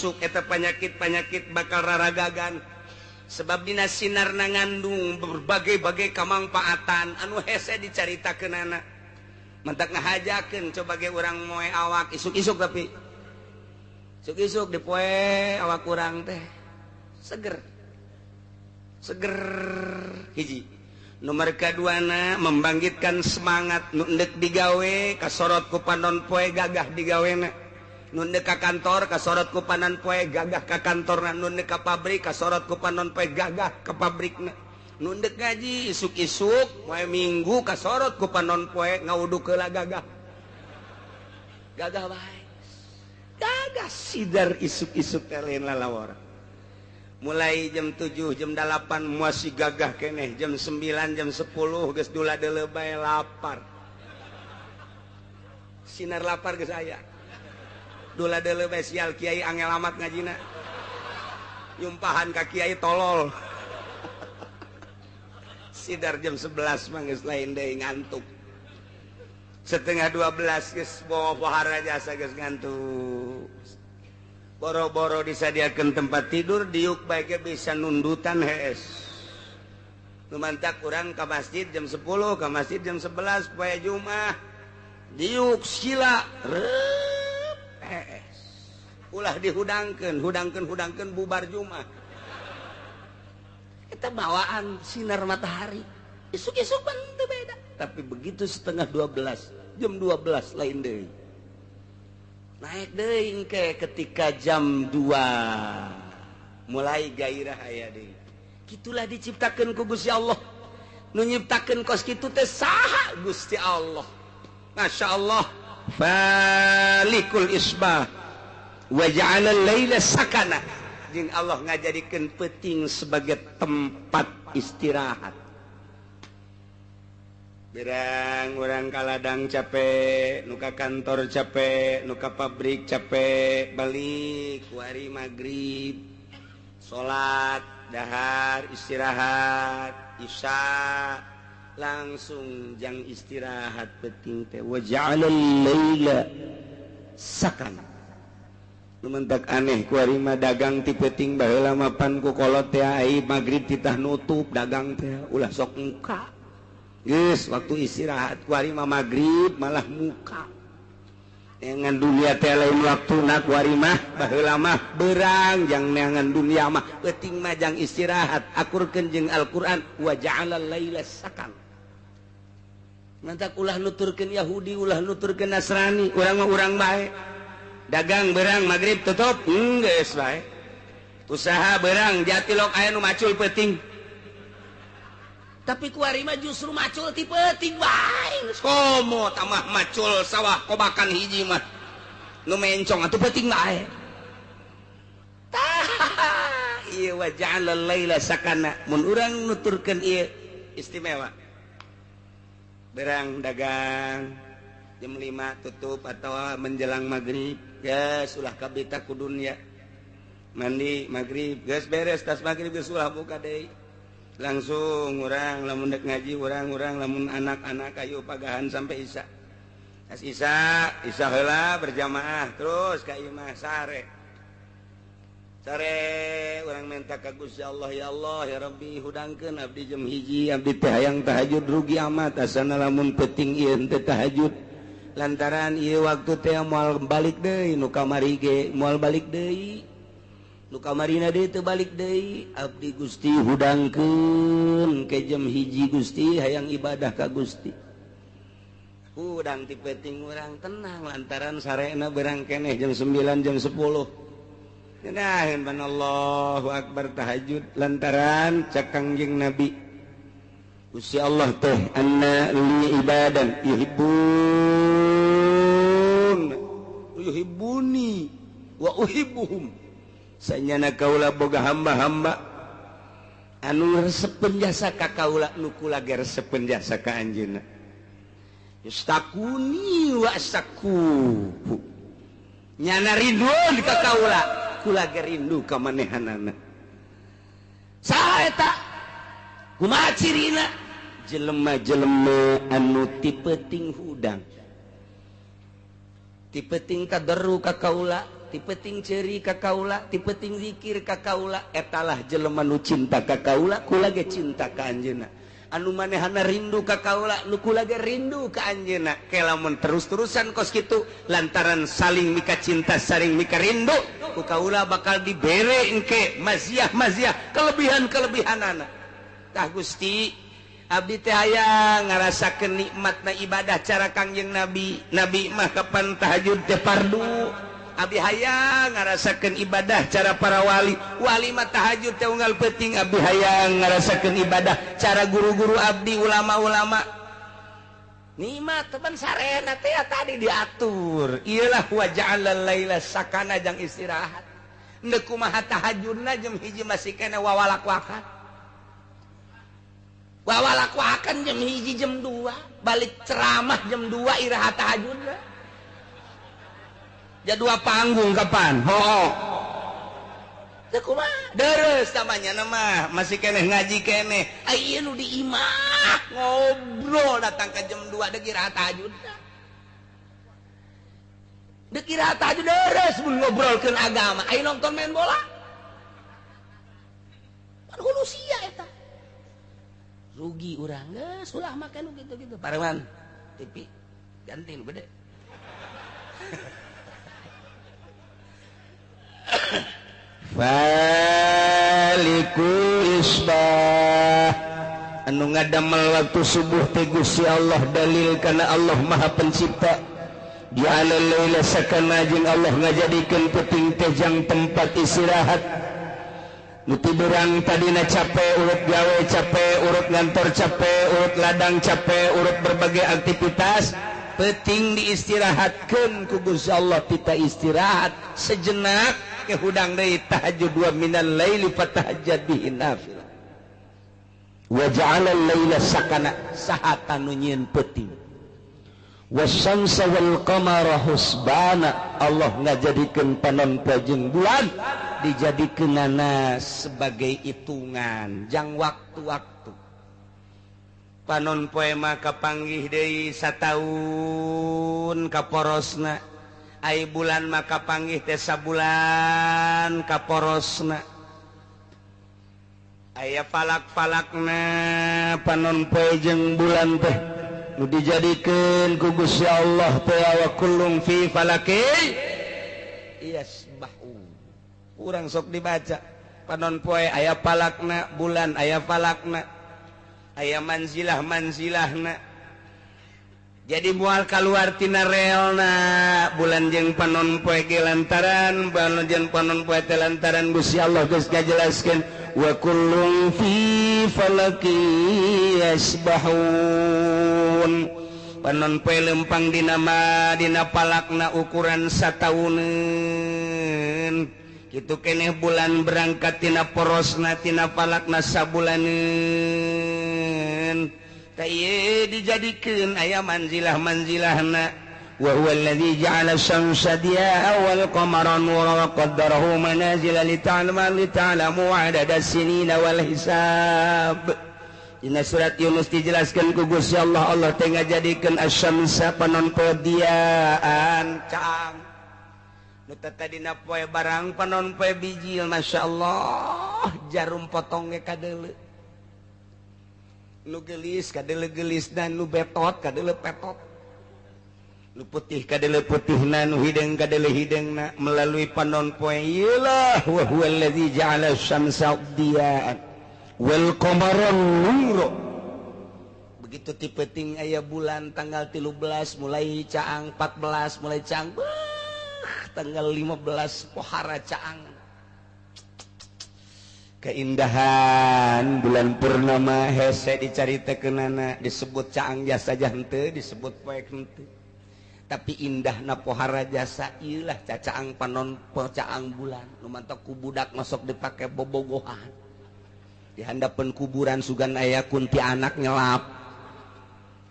Isuk eta penyakit-penyakit bakal raragagan sebab dina sinar na ngandung berbagai-bagai kamangpaatan anu hese dicaritakeunana. Mentak ngahajakeun coba ge urang moe awak isuk-isuk, tapi isuk-isuk dipoe awak urang teh seger seger. Hiji nomor kaduana, membangkitkan semangat. Nu endek digawe kasorot ku panon poe, gagah digawena. Nu endek ka kantor kasorot ku panon poe, gagah ka kantorna. Nu endek ka pabrik kasorot ku panon poe, gagah ka pabrikna. Nu endek ngaji isuk-isuk poe Minggu kasorot ku panon poe, ngawudu heula gagah, gagah bae, gagah sidar isuk-isuk teh lain lalawara. Mulai jam 7, jam 8 masih gagah keneh. Jam 9, jam 10 geus dula deuleu bae, lapar. Sinar lapar geus aya. Dula deuleu bae, sial kiai angel amat ngajina, nyumpahan ka kiai tolol. Sidar jam 11 mah geus lain deui, ngantuk. Setengah 12 geus bawa pohara jasa, geus ngantuk. Boro-boro disadiakan tempat tidur, diuk baiknya bisa nundutan hees. Lumantak kurang ke masjid jam 10, ke masjid jam 11 poe Jumat, diuk sila rep hees. Ulah dihudangkeun, hudangkeun, hudangkeun, bubar Jumat. Kita bawaan sinar matahari isuk-isuk pan teu beda, tapi begitu setengah 12, jam 12 lain deui, naik deui ke ketika jam 2 mulai gairah aya deui. Gitulah diciptakeun ku Gusti Allah. Nu nyiptakeun kos kitu teh saha? Gusti Allah. Masya Allah. Falikul isbah wa ja'ala laila sakana. Jeung Allah ngajadikeun peuting sebagai tempat istirahat. Berang urang ka ladang capek, nu ka kantor capek, nu ka pabrik capek, balik kuari maghrib, salat, dahar, istirahat, isya langsung jang istirahat peuting teh. Wa ja'alal laila sakana. Lumentak aneh kuari mah dagang ti peuting. Baheula mah pan ku kolot teh ai maghrib titah nutup dagang teh, ulah sok muka. Geus waktu istirahat. Kuari mah maghrib malah muka. Neangan dunia teh lain waktuna kuari mah. Baheula mah berang jang neangan dunia mah, peuting mah jang istirahat. Akurkeun jeung Al-Qur'an, wa ja'alal laila sakan. Mantak ulah nuturkeun Yahudi, ulah nuturkeun Nasrani, urang mah urang bae. Dagang berang maghrib tutup, geus bae. Usaha berang jatilok aya nu macul peuting, tapi kuari mah justru macul ti peuting bae. Komo tamah macul sawah kobakan hiji mah nu mencong atuh peuting bae. Tah, ieu wa ja'alal laila sakana. Mun urang nuturkeun ieu istimewa, berang dagang jam 5 tutup atau menjelang maghrib, geus ulah kabita ku dunya. Mandi maghrib geus beres, tas maghrib geus ulah buka deui. Langsung urang lamun dek ngaji, urang-urang lamun anak-anak ayo pagahan sampai isya. Tas isya, isya heula berjamaah, terus ka imah sare. Sare urang minta ka Gusti Allah, ya Allah, ya Rabbi, hudangkeun abdi jam 1, abdi teh hayang tahajud, rugi amat asana lamun peuting ieu teh tahajud, lantaran ieu waktu teh moal balik deui. Nu kamari ge moal balik deui, nu kamarina deui teu balik deui. Abdi Gusti hudangkeun ke jam 1, Gusti, hayang ibadah ka Gusti. Hudang ti peuting, urang tenang lantaran sarena berang keneh jam 9, jam 10. Nah, ban Allahu Akbar tahajud, lantaran cek Kangjeng Nabi, Gusti Allah teh anna li ibadan yuhibbun yuhibbuni wa uhibbuhum. Sanyana kaula boga hamba-hamba anu resepeun jasa ka kaula, nu kula ge resepeun jasa ka anjeunna. Yustakuni wa astaku, nyana rindu ka kaula, kula ge rindu ka manehanana. Saha eta? Kumaha cirina? Jelema-jelema anu ti peuting hudang, ti peuting tadarru ka kaula. kaula, ti peuting ceuri ka kaula, ti peuting zikir ka kaula, etalah jelema nu cinta ka kaula, kula ge cinta ka anjeunna. Anu manehana rindu ka kaula, nu kula ge rindu ka anjeunna. Ke lamun terus-terusan kos kitu lantaran saling mika cinta, saling mika rindu, ku kaula bakal dibere engke maziah-maziah, kelebihan-kelebihanana. Tah Gusti, abdi teh hayang ngarasakeun nikmatna ibadah cara Kangjeng Nabi. Nabi mah kapan tahajud teh fardu. Abdi hayang ngarasakeun ibadah cara para wali. Wali mah tahajud teh unggal peuting. Abdi hayang ngarasakeun ibadah cara guru-guru abdi, ulama-ulama. Nikmat teman sarena teh tadi diatur. Iyalah wa ja'alal laila sakana jang istirahat. Endek kumaha tahajudna jam 1 masih kena wawalak-wakan. Wawalak-wakan jam 1 jam 2, balik ceramah jam 2 iraha tahajudna. Jadua panggung kapan? Ho. Teu kumaha? Deres namanya nama, masih keneh ngaji keneh. Ai nu di imah ngobrol datang ke jam 2 deuk iraha tahajudna. Deuk iraha tahajud deres mun ngobrolkeun agama. Ai nonton main bola. Pan hulu sia eta. Rugi urang geus ulah make nu kitu-kitu. Pareman TV ganti nu gede. Faliku isbah anu ngadamel waktu subuh teh Gusti Allah, dalil kana Allah Maha Pencipta. Ja'ala laila sakana jeung Allah ngajadikeun peuting teh jang tempat istirahat. Nu tiburang tadina capek, urut gawe capek, urut ngantor capek, urut ladang capek, urut berbagai aktivitas, peuting diistirahatkeun ku Gusti Allah. Kita istirahat sejenak ke hudang deui tahajud wa minal laili fatahajjad bihi nafilah. Wa ja'ala laila sakana, saha nu nyieun peuting. Wasyamsa wal qamara husbana, Allah ngajadikeun panon poe jeung bulan dijadikeunana sebagai hitungan jang waktu-waktu. Panon poe mah kapanggih deui sataun kaporosna, ai bulan mah kapanggih teh sabulan kaporosna. Aya palak-palakna panon poe jeung bulan teh nu dijadikeun ku Gusti Allah teh wa kullum fi falaki yasbahu. Urang sok dibaca panon poe aya palakna, bulan aya palakna, aya manzilah-manzilahna. Jadi mual kaluar tina relna bulan jeung panon poe ge lantaran bulan jeung panon poe teh lantaran Gusti Allah geus ngajelaskeun wa kullum fi falaki yasbahun. Panon poe lempang dina ma dina palakna ukuran satauneun. Kitu keneh bulan berangkat tina porosna tina palakna sabulaneun. Tah ieu dijadikeun aya manzilah-manzilahna. Wa huwa alladzi ja'ala asy-syamsa diya'an wal qamara nuran wa qaddarahu manazila lita'lamu 'adada as-sinina wal hisab. Dina surat Yunus dijelaskeun ku Gusti Allah, Allah teh ngajadikeun asy-syamsa panon poe diaan caang. Nu tadina poe barang panon poe bijil, masyaallah jarum potong ge kadeuleu. Nu geulis kadeuleu geulisna, nu betot kadeuleu petot. Nu putih kadeuleu putihna, nu hideung kadeuleu hideungna melalui panon poe. Iyalah wa huwa allazi ja'ala asy-syamsa diya'an wal qamara nura. Begitu ti peuting aya bulan tanggal 13 mulai caang, 14 mulai caang, tanggal 15 pohara caang. Keindahan bulan purnama hese dicaritakeunana, disebut caang jasa henteu, disebut poek henteu. Tapi indahna pohara jasa ieulah cacaang panon caang bulan. Nu mantak ku budak masuk dipake bobogohan. Di handapeun kuburan sugan aya kuntianak nyelap.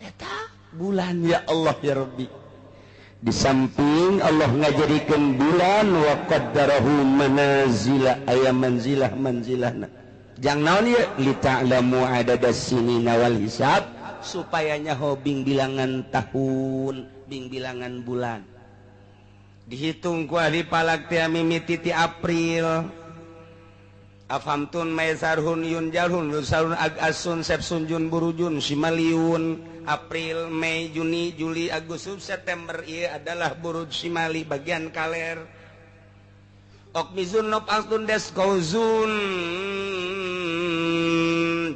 Eta bulan ya Allah ya Rabbi. Di samping Allah ngajadikeun bulan wa qaddarahu manazila, aya manzilah manzilahna. Jang naon ieu? Li ta'lamu adadas sinina wal hisab, supaya nyaho bing bilangan tahun, bing bilangan bulan. Dihitung ku ahli falak teh mimiti ti April. Afamtun maisarhun yun jalhun lusarun agasun sepsun jun burujun simaliun. April, Mei, Juni, Juli, Agustus, September ieu adalah buruj simali bagian kaler. Okmizun nopaltun deskauzun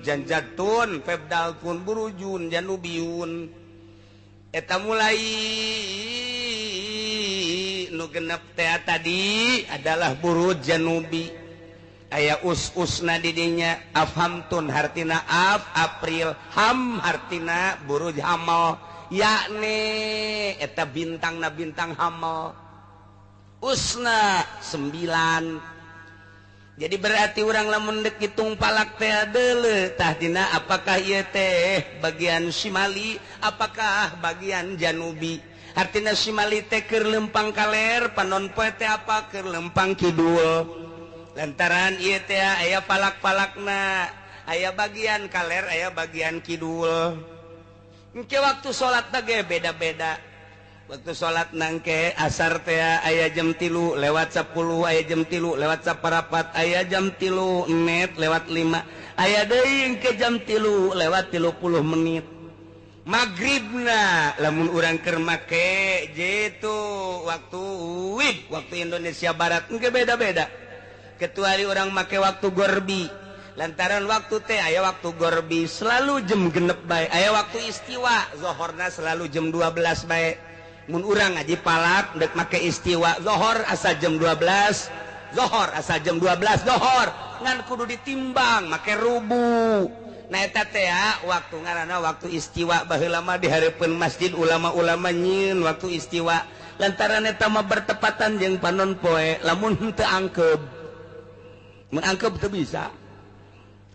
janjatun febdalkun burujun janubiun. Eta mulai nu genep teh tadi adalah buruj janubi. Aya us-usna didinya afhamtun hartina af April, ham hartina buruj hamal, yakni eta bintangna bintang hamal. Usna 9. Jadi berarti urang lamun deuk hitung palak teh deuleu tah dina apakah ieu teh bagian simali apakah bagian janubi. Hartina simali teh keur lempang kaler, panon poe teh apa keur lempang kidul. Lantaran ieu teh aya palak-palakna, aya bagian kaler, aya bagian kidul. Engke waktu salat ge beda-beda. Waktu salat nangke asar teh aya jam 3 lewat 10, aya jam 3 lewat 4, aya jam 3 menit lewat 5, aya deui engke jam 3 lewat 30 menit. Magribna lamun urang keur make jitu waktu WIB, waktu Indonesia Barat engke beda-beda. Kecuali orang make waktu gorbi, lantaran waktu teh aya waktu gorbi selalu jam genep bae, aya waktu istiwa zohorna selalu jam 12 bae. Mun urang ngaji palak dek make istiwa zohor asa jam 12, zohor asa jam 12 zohor, ngan kudu ditimbang make rubu. Nah eta teh waktu ngaranna waktu istiwa. Baheula mah di hareupeun masjid ulama-ulama nyieun waktu istiwa, lantaran eta mah bertepatan jeung panon poe lamun henteu angkeub. Mengangkep teu bisa.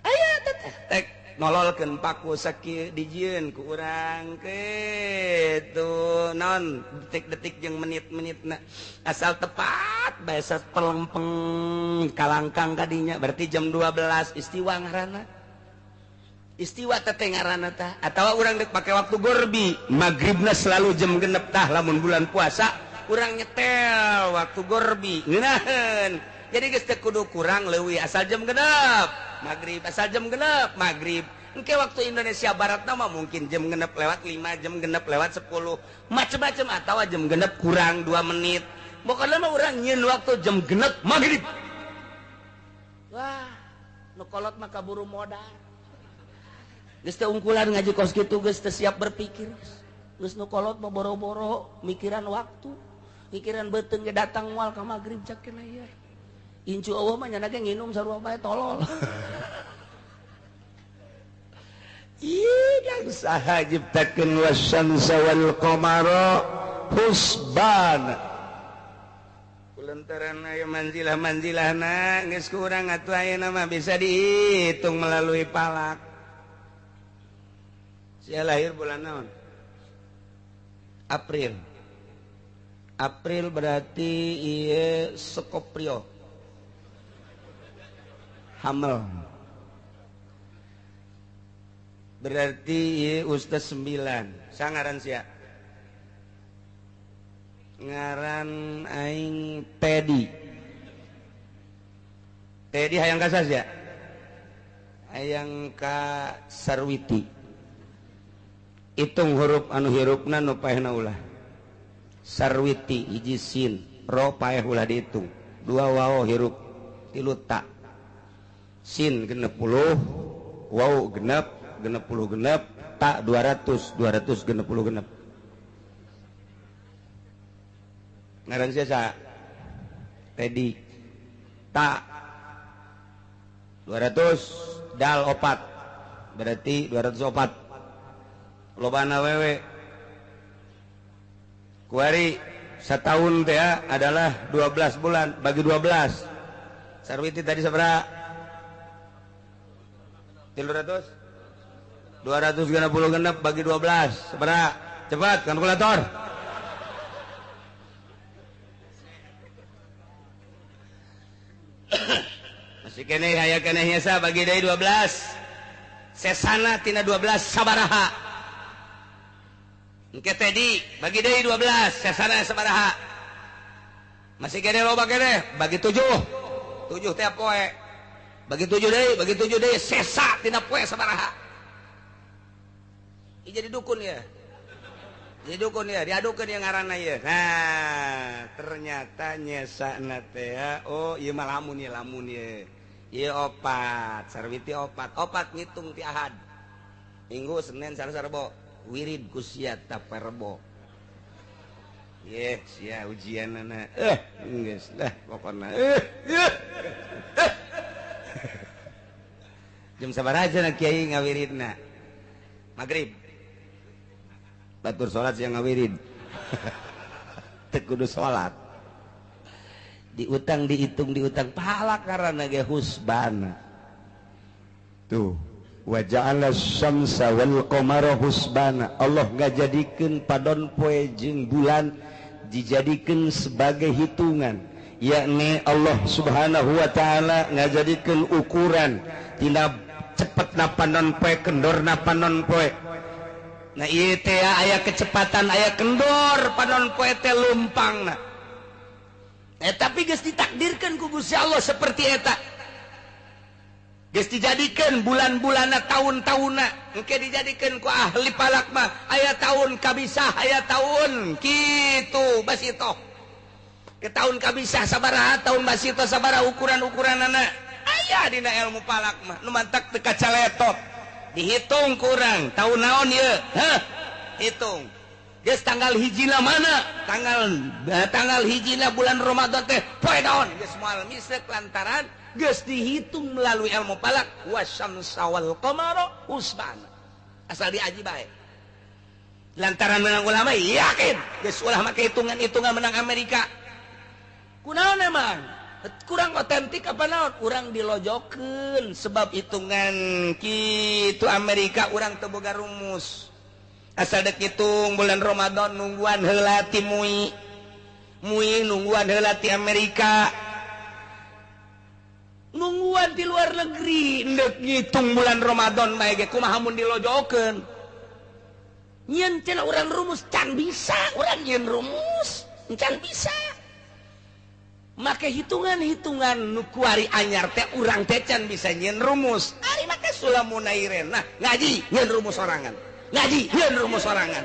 Aya teh tek nololkeun paku sakieu dijieun ku urang kitu naon detik-detik jeung menit-menitna asal tepat bae sapelempeng kalangkang kadinya berarti jam 12 istiwa ngaranna. Istiwa teh ngaranna tah atawa urang deuk pake waktu gorbi, magribna selalu jam genep tah lamun bulan puasa urang nyetel waktu gorbi ngeunaheun. Jadi geus teu kudu kurang leuwih asal jam genep magrib, asal jam genep magrib. Engke waktu Indonesia Barat mah mungkin jam genep lewat 5, jam genep lewat 10, macem-macem atawa jam genep kurang 2 menit. Pokokna mah urang nyieun waktu jam genep magrib. Wah, nu kolot mah kaburu modal. Geus teu ungkulan ngaji kos kitu geus teu siap berpikir. Geus nu kolot mah boro-boro mikiran waktu, mikiran beuteung ge datang moal ka magrib cakeun ieu. Incu Allah mah nyana ge nginum sarua bae tolol. Ih, dan saha ciptakeun wasyamsa wal qamara husban. Kulantaran aya manzilah-manzilahna geus kurang atuh ayeuna mah bisa dihitung melalui palak. Sia lahir bulan naon? April. April berarti ieu Scorpio. Hamel. Berarti ieu ustaz 9. Sangaran sia. Ngaran aing Teddy. Teddy hayang ka sia? Hayang ka Sarwiti. Hitung huruf anu hirupna nu paehna ulah. Sarwiti hiji sin, ro paeh ulah dihitung. 2 waw hirup, 3 ta. Sin 60, waw genep, 60 genep, ta 200, 266 genep. Ngaran sia Teddy. Ta 200 dal 4. Berarti 204. Lobana wewe. Kuari setahun teh adalah 12 bulan bagi 12. Sarwiti tadi sabaraha? 300 266 bagi 12 sabaraha? Cepat kalkulator. Masih keneh aya keneh nyesa bagi deui 12. Sesana tina 12 sabaraha? Engke tadi bagi deui 12 sesana sabaraha? Masih kene loba kene, bagi 7. 7 tiap poe. Bagi 7 deui, bagi 7 deui, sesa tina poe sabaraha. Ieu jadi dukun ya. Jadi dukun ya, diadukeun yang ngaranna ieu. Nah, ternyata nyesana teh oh ieu mah lamun ieu lamun ieu. Ieu opat, sarwiti opat. Opat ngitung ti Ahad. Minggu, Senin, Selasa, Rebo. Wirid ku sia taparebo. Ye, sia ujianana. Geus lah pokona. Jam sabaraha cenah kiai ngawiridna? Magrib. Batur salat siang ngawirid. Teu kudu salat. Diutang dihitung diutang pahala karena ge husbana. Tuh. Wa ja'ala syamsa wal qamara husbana. Allah ngajadikeun padon poe jeung bulan dijadikeun sebagai hitungan, yakni Allah Subhanahu wa taala ngajadikeun ukuran tina cepetna panon poe kendorna panon poe. Nah ieu teh aya kecepatan aya kendor panon poe teh lumpangna. Tapi geus ditakdirkeun ku Gusti Allah seperti eta. Geus dijadikeun bulan-bulanna tahun-tahunna engke dijadikeun ku ahli falak mah aya tahun kabisah aya tahun kitu basitoh. Ke tahun kabisah sabaraha tahun basitoh sabaraha ukuran-ukuranana aya dina ilmu falak mah nu mantak teu kacaletot dihitung kurang tahun naon ieu heh hitung geus tanggal hijina mana tanggal hijina bulan Ramadan teh poe naon geus moal misek lantaran geus dihitung melalui ilmu falak wasyamsa wal qamara husbana asal diaji bae lantaran menang ulama yakin geus ulah make hitungan-hitungan menang Amerika kunaon emang kurang otentik apa naon urang dilojokeun sebab hitungan kitu Amerika urang teu boga rumus asal dek hitung bulan Ramadan nungguan heula ti MUI MUI nungguan heula ti Amerika nungguan di luar negeri ndek ngitung bulan Ramadan bae ge kumaha mun dilojokeun nyieun cenah urang rumus can bisa urang nyieun rumus can bisa make hitungan-hitungan nu kuari anyar teh urang teh can bisa nyieun rumus ari make sulamunairen nah ngaji nyieun rumus sorangan ngaji nyieun rumus sorangan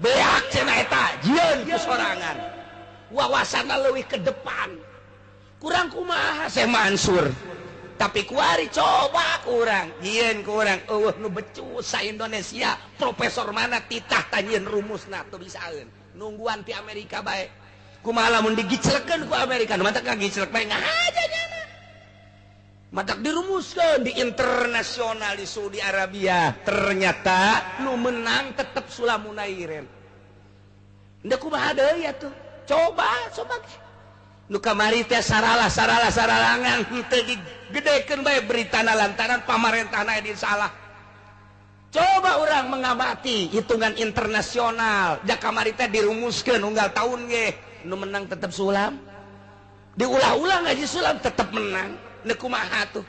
beak cenah eta jieun ku sorangan wawasanna leuwih ke depan kurang kumaha Syekh Mansur tapi kuari coba kurang jieun kurang eueuh nu becus sa Indonesia profesor mana titah tanyieun rumusna teu bisaeun nungguan ti Amerika bae kumaha lamun digiclekeun ku Amerika nu matak ngagiclek bae ngahaja nyana matak dirumuskeun di internasional di Saudi Arabia ternyata nu menang tetep Sulamunairen ndek kumaha deui atuh coba coba nu kamari teh saralah saralah saralangan teu digedekeun bae beritana lantaran pamarentahna di salah. Coba orang mengamati hitungan internasional da kamari teh dirumuskeun unggal tahun ge nu menang tetep sulam diulah-ulah ngaji sulam tetep menang nu kumaha tuh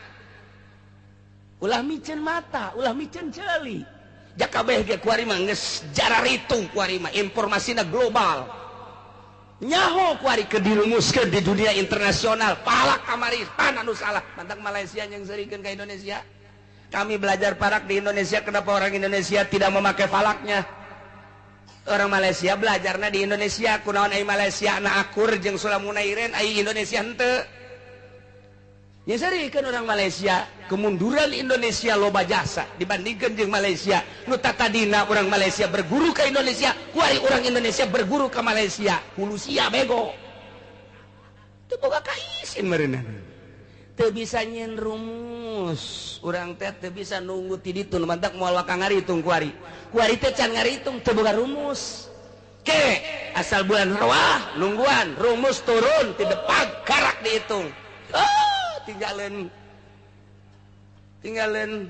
ulah miceun mata ulah miceun ceuli ja kabeh ge kuari mah geus jararitung kuari mah informasina global nyaho kuari kedirumuskeun di dunia internasional palak kamari pan anu salah mantak Malaysia yang serikeun ka Indonesia kami belajar falak di Indonesia kenapa orang Indonesia tidak memakai falaknya orang Malaysia belajarna di Indonesia kunaon ai Malaysia na akur jeung Sulamunairen ai Indonesia henteu nya serikeun orang Malaysia kemunduran Indonesia loba jasa dibandingkan jeung Malaysia nu tatadina orang Malaysia berguru ke Indonesia kuari orang Indonesia berguru ke Malaysia hulusia bego teu boga kaisin meureunna teu bisa nyieun rumus urang teh teu bisa nunggu ti ditu nu mantak moal waka ngaritung kuari kuari teh can ngaritung teu boga rumus ke asal bulan rawah nungguan rumus turun ti depan karak dihitung oh tinggalin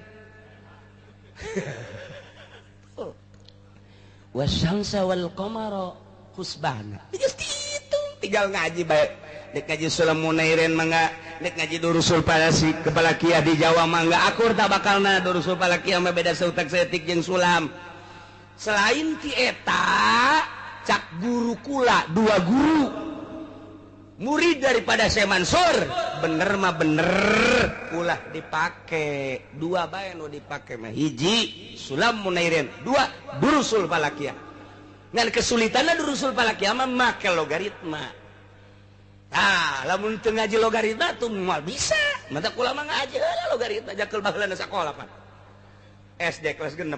wasyamsa wal qamara husbana geus dihitung tinggal ngaji bae nek ngaji Sulamunairen mangga nek ngaji Durusul Falasi kepala kia di Jawa mangga akur tak bakalna Durusul Falakiyah mah beda seutak saeutik jeung sulam selain ti eta cak guru kula dua guru Murid daripada Syekh Mansur bener mah bener ulah dipake dua bae nu dipake mah hiji Sulam Munairin, dua Durusul Falakiyah. Ngan kesulitanna Durusul Falakiyah mah make logaritma. Ah, lamun teu ngaji logaritma tuh moal bisa. Mata kula mah ngaji heula logaritma jakeul baheulana sakola pan. SD kelas 6.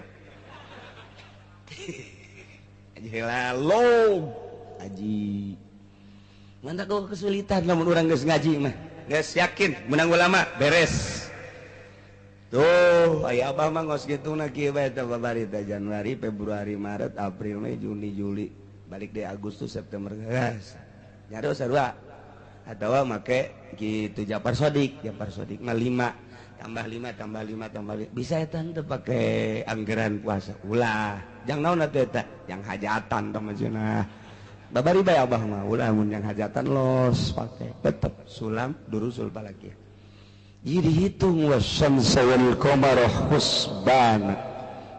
Ngaji heula log aji. Mantap kau kesulitan lamun urang geus ngaji mah. Geus yakin menang ulama beres. Tuh, aya abah mah ngos kitu na kieu bae teh babari teh Januari, Februari, Maret, April, Mei, Juni, Juli, balik deh Agustus, September geus. Nyaro sarua. Atawa make kitu Japar Sodik, Japar Sodik mah 5 tambah 5 tambah 5 tambah 5. Bisa eta teu pake anggaran puasa. Ulah, jang naon atuh eta? Yang hajatan tah maksudna. Babari bae abah mah ulah mun yang hajatan los pake tetep Sulam Durusul Falakiyah. Jadi dihitung wasyamsa wal qamara husban.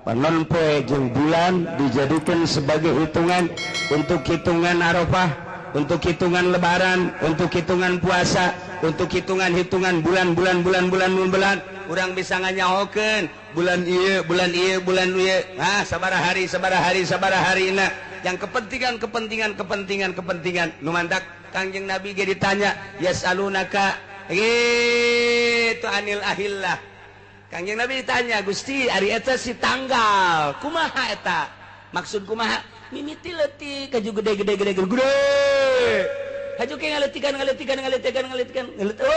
Panon poe jeung bulan dijadikan sebagai hitungan untuk hitungan Arafah, untuk hitungan Lebaran, untuk hitungan puasa, untuk hitungan-hitungan bulan-bulan bulan-bulan bulan. Urang bisa nganyahokeun bulan ieu, bulan ieu, bulan ieu. Ah, sabaraha hari, sabaraha hari, sabaraha harina. Yang kepentingan kepentingan kepentingan kepentingan nu mantak Kangjeng Nabi ge ditanya yasalunaka gitu anil ahillah. Kangjeng Nabi ditanya, Gusti ari eta si tanggal kumaha eta? Maksud kumaha? Mimiti leutik kaju gede gede gede gede. Haju ke ngaletikan ngaletikan ngaletikan ngaletikan ngaletikan.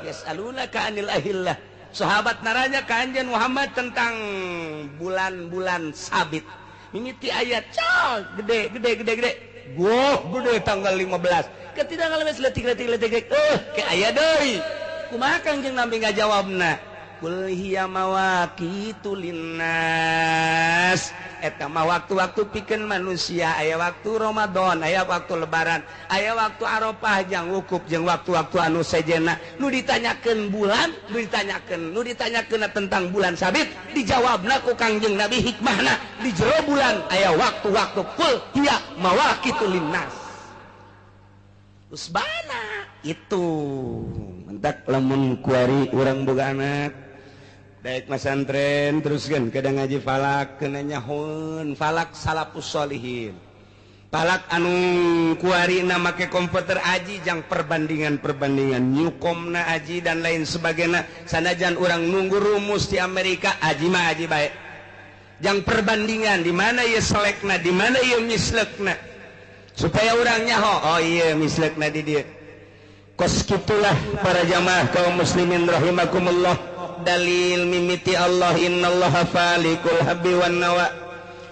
Yasalunaka anil ahillah. Sahabat naranya ka Anjeun Muhammad tentang bulan-bulan sabit. Mimiti ayat cal gede gede gede gede goh gede tanggal 15 ketika ngalemes letik letik letik ke aya deui kumaha Kangjeng Nabi ngajawabna kul hiya mawaqitu linnas. Eta mah waktu-waktu pikeun manusia, aya waktu Ramadan, aya waktu Lebaran, aya waktu Arafah jeung wukuf jeung waktu-waktu anu sejenna. Nu ditanyakeun bulan, nu ditanyakeun, nu ditanyakeun tentang bulan sabit, dijawabna ku Kangjeng Nabi hikmahna di jero bulan aya waktu-waktu kul hiya mawaqitu linnas. Usbana itu mentak lamun kuari urang boga anak daek masantren teruskan kadang ngaji falak kena nyahun falak salafus solihin falak anu kuari na make komputer aji jang perbandingan-perbandingan nyukomna aji dan lain sebagainya sanajan urang nunggu rumus di Amerika aji mah aji baik jang perbandingan di mana ieu selekna di mana ieu mislekna supaya urang nyaho oh iya mislekna di dieu kos kitulah para jamaah kaum muslimin rahimakumullah. Dalil mimiti Allah innallaha falikul habbi wan nawa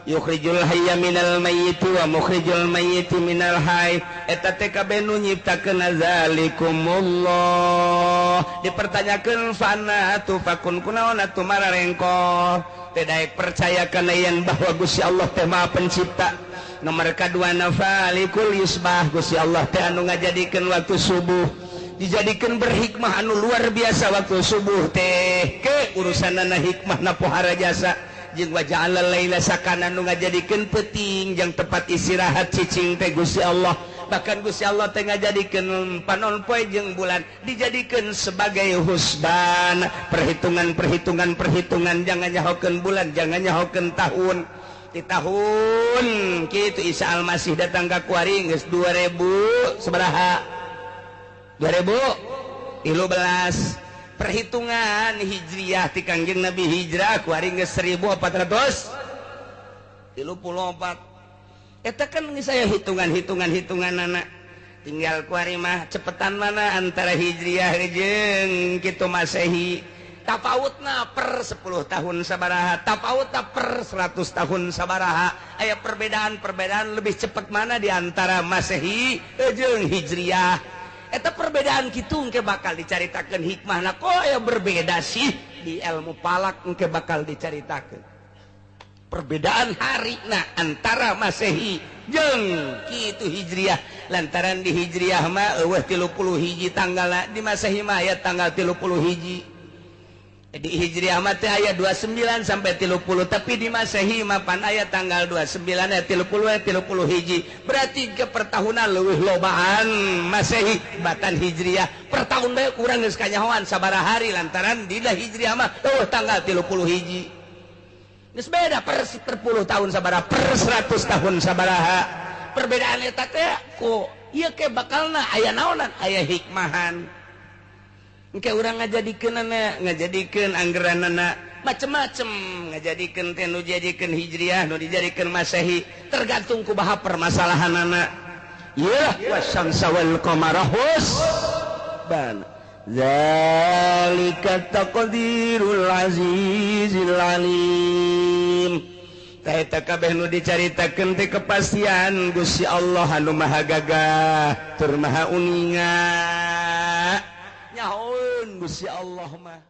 yukhrijul hayya minal mayyiti wa mukhrijul mayyiti minal hayy. Eta teh kabeh nu nyiptakeun zalikumullah. Dipertanyakeun fana tufakun kunaon atuh mararengko teh daek percaya kana yen bahwa Gusti Allah teh Maha Pencipta. Nomor kadua falikul yusbah Gusti Allah teh anu ngajadikeun waktu subuh dijadikan berhikmah anu luar biasa waktu subuh teh ke urusanana hikmah na pohara jasa jeung waja'ala laila sakana nu ngajadikeun peuting jeung tempat istirahat cicing teh Gusti Allah. Bahkan Gusti Allah teh ngajadikeun panon poe jeung bulan dijadikeun sebagai husban perhitungan perhitungan perhitungan jangan nyahokeun bulan jangan nyahokeun tahun di tahun kitu Isa Almasih datang ka kuari geus 2000 sabaraha 2013 perhitungan hijriah ti Kangjeng Nabi hijrah kuari geus 1434. Eta kan saya hitungan-hitungan hitunganana tinggal kuari mah cepetan mana antara hijriah jeung kitu Masehi tapautna per 10 tahun sabaraha tapautna per 100 tahun sabaraha aya perbedaan-perbedaan lebih cepat mana di antara Masehi jeung hijriah. Eta perbedaan kitu engke bakal dicaritakeun hikmahna kok aya berbeda sih di ilmu falak engke bakal dicaritakeun perbedaan harina antara Masehi jeung kitu hijriah lantaran di hijriah mah eueuh 31 tanggalna di Masehi mah aya tanggal 31. Di Hijriah mah teh aya 29 sampai 30, tapi di Masehi mah pan aya tanggal 29 aya 30 aya 30 hiji. Berarti ke pertahunan leuwih lobaan Masehi batan Hijriah. Per tahun bae kurang geus kanyahoan sabaraha hari lantaran dina Hijriah mah eueuh tanggal 30 hiji. Geus beda per 10 tahun sabaraha, per 100 tahun sabaraha. Perbedaan eta teh ku ieu ke bakalna aya naonan, aya hikmahan. Engke urang ngajadikeun ngajadikeun anggeranana macem-macem, ngajadikeun teh nu dijadikeun Hijriah, nu dijadikeun Masehi, tergantung kumaha permasalahanana. Ieu wasyamsa wal qamara husban. Zalika taqdirul azizil alim. Tah eta kabeh nu dicaritakeun teh kepastian Gusti Allah anu maha gagah tur maha uninga. Nyahoeun Gusti Allah mah.